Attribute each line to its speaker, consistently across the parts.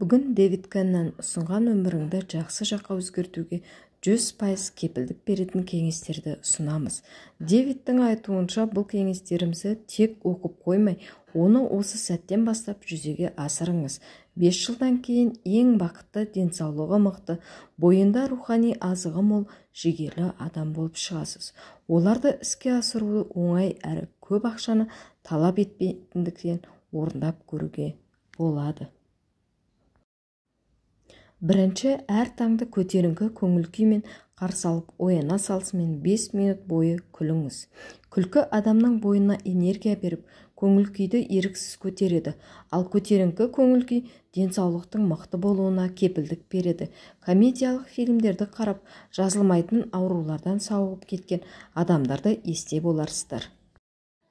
Speaker 1: Бүгін Дэвид Кэннон ұсынған өміріңді жақсы жаққа өзгертуге 100% кепілдік беретін кеңестерді ұсынамыз. Дэвидтің айтуынша, бұл кеңестерімізді тек оқып қоймай, оны осы сәттен бастап жүзеге асырыңыз. 5 жылдан кейін ең бақытты, денсаулығы мықты, бойында рухани азығы мол, жігерлі адам болып шығасыз. Оларды іске асыру оңай әрі көп ақшаны талап етпейтіндіктен орындап көруге болады. Бірінші, әр таңды көтеріңкі көңіл күймен қарсы алып, ояна салысымен 5 минут бойы күліңіз. Күлкі адамның бойына энергия беріп, көңіл күйді еріксіз көтереді. Ал көтеріңкі көңіл күй денсаулықтың мықты болуына кепілдік береді. Комедиялық фильмдерді қарап, жазылмайтын аурулардан сауығып кеткен адамдарды есте боларсыздар.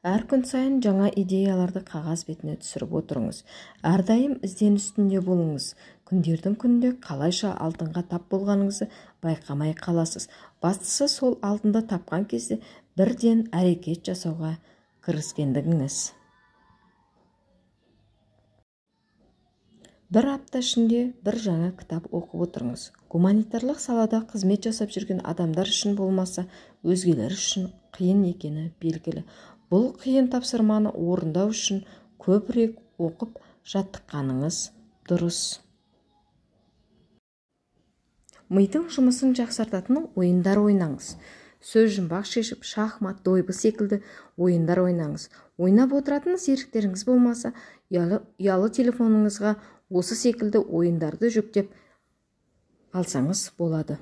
Speaker 1: Әр күн сайын жаңа идеяларды қағаз бетіне түсіріп отырыңыз. Әрдайым ізденіс үстінде болыңыз. Күндердің күнінде қалайша алтынға тап болғаныңызды байқамай қаласыз. Бастысы, сол алтынды тапқан кезде бірден әрекет жасауға кіріскендігіңіз. Бір апта ішінде бір жаңа кітап оқып отырыңыз. Гуманитарлық салада қызмет жасап жүрген адамдар үшін болмаса, өзгелер үшін қиын екені белгілі. Бұл қиын тапсырманы орындау үшін көбірек оқып жаттыққаныңыз дұрыс. Мидың жұмысын жақсартатын ойындар ойнаңыз. Сөз жұмбақ шешіп, шахмат, дойбы секілді ойындар ойнаңыз. Ойнап отыратын серіктеріңіз болмаса, ұялы телефоныңызға осы секілді ойындарды жүктеп алсаңыз болады.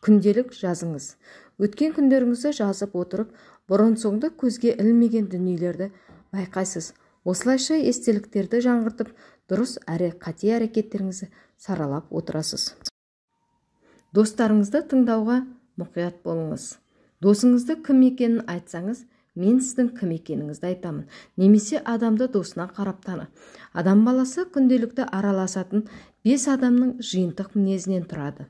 Speaker 1: Күнделік жазыңыз. Өткен күндеріңізді жазып отырып, бұрын-соңды көзге ілмеген дүниелерді байқайсыз. Осылайша естеліктерді жаңғыртып, дұрыс әрі қате әрекеттеріңізді саралап отырасыз. Достарыңызды тыңдауға мұқият болыңыз. Досыңызды кім екенін айтсаңыз, мен сіздің кім екеніңізді айтамын. Немесе адамды досына қарап таны. Адам баласы күнделікті араласатын 5 адамның жиынтық мінезінен тұрады.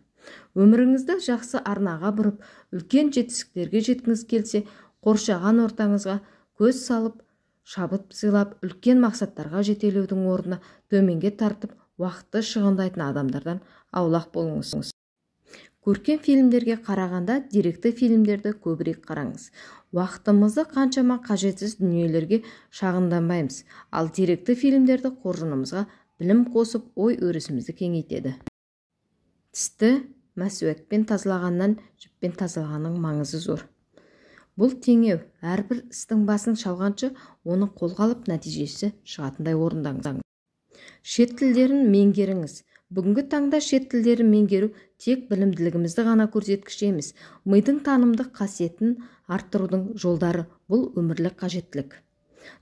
Speaker 1: Өміріңізді жақсы арнаға бұрып, үлкен жетістіктерге жеткіңіз келсе, қоршаған ортаңызға көз салып, шабыт сыйлап, үлкен мақсаттарға жетелеудің орнына төменге тартып, уақытты шығындайтын адамдардан аулақ болыңыз. Көркем фильмдерге қарағанда деректі фильмдерді көбірек қараңыз. Уақытымызды қаншама қажетсіз дүниелерге шағынданбаймыз, ал деректі фильмдерді қоржынымызға білім қосып, ой өрісімізді кеңейтеді. Тісті мәсуәкпен тазалағаннан жіппен тазалағанның маңызы зор. Бұл теңеу, әрбір істің басын шалғанша оны қолға алып, нәтижесі шығатындай орындаңыз. Шет тілдерін меңгеріңіз. Бүгінгі таңда шет тілдерін меңгеру тек білімділігімізді ғана көрсеткіш емес, мидың танымдық қасиетін арттырудың жолдары, бұл өмірлік қажеттілік.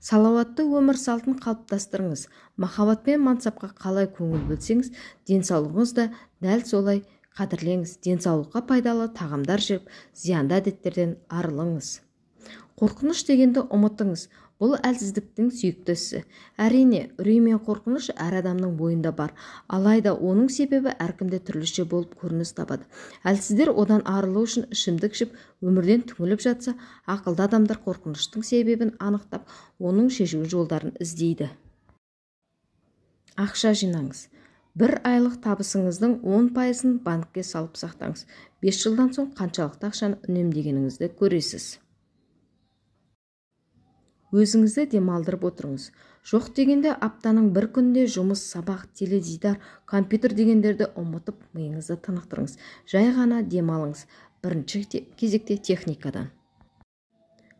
Speaker 1: Салауатты өмір салтын қалыптастырыңыз. Махаббат пен мансапқа қалай көңіл бөлсеңіз, денсаулығыңыз да дәл солай қадірлеңіз. Денсаулыққа пайдалы тағамдар жеп, зиянды әдеттерден арылыңыз. Қорқыныш дегенді ұмытыңыз. Бұл әлсіздіктің сүйікті ісі. Әрине, үрей мен қорқыныш әр адамның бойында бар. Алайда оның себебі әркімде түрліше болып көрініс табады. Әлсіздер одан арылу үшін ішімдік ішіп, өмірден түңіліп жатса, ақылды адамдар қорқыныштың себебін анықтап, оның шешу жолдарын іздейді. Ақша жинаңыз. Бір айлық табысыңыздың 10%-ын банкке салып сақтаңыз. 5 жылдан соң қаншалықты ақшаны үнемдегеніңізді көресіз. Өзіңізді демалдырып отырыңыз. Жоқ дегенде аптаның бір күнде жұмыс, сабақ, теледидар, компьютер дегендерді ұмытып, миыңызды тынықтырыңыз. Жай ғана демалыңыз. Бірінші кезекте техникадан.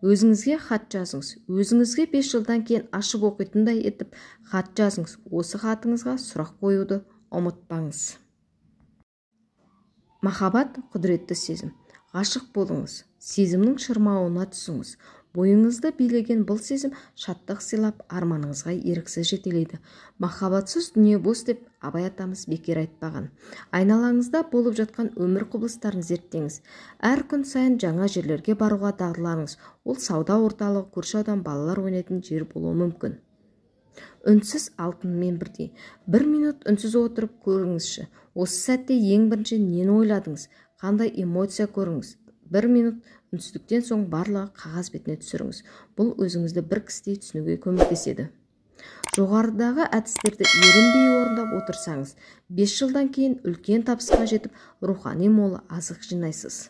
Speaker 1: Өзіңізге хат жазыңыз. Өзіңізге 5 жылдан кейін ашып оқитындай етіп хат жазыңыз. Осы хатыңызға сұрақ қоюды ұмытпаңыз. Махаббат құдіретті сезім. Ғашық болыңыз. Сезімнің шырмауына түсіңіз. Бойыңызды билеген бұл сезім шаттық сыйлап, арманыңызға еріксіз жетелейді. Махаббатсыз дүние бос деп Абай атамыз бекер айтпаған. Айналаңызда болып жатқан өмір құбылыстарын зерттеңіз. Әр күн сайын жаңа жерлерге баруға дағдыланыңыз. Ол сауда орталығы, көрші аудан, балалар ойнайтын жер болуы мүмкін. Үнсіз алтынмен бірдей. Бір минут үнсіз отырып көріңізші. Осы сәтте ең бірінші нені ойладыңыз? Қандай эмоция көріңіз? Бір минут үнсіздіктен соң барлығы қағаз бетіне түсіріңіз. Бұл өзіңізді бір кісідей түсінуге көмектеседі. Жоғарыдағы әдістерді ерінбей орындап отырсаңыз, 5 жылдан кейін үлкен табысқа жетіп, рухани мол азық жинайсыз.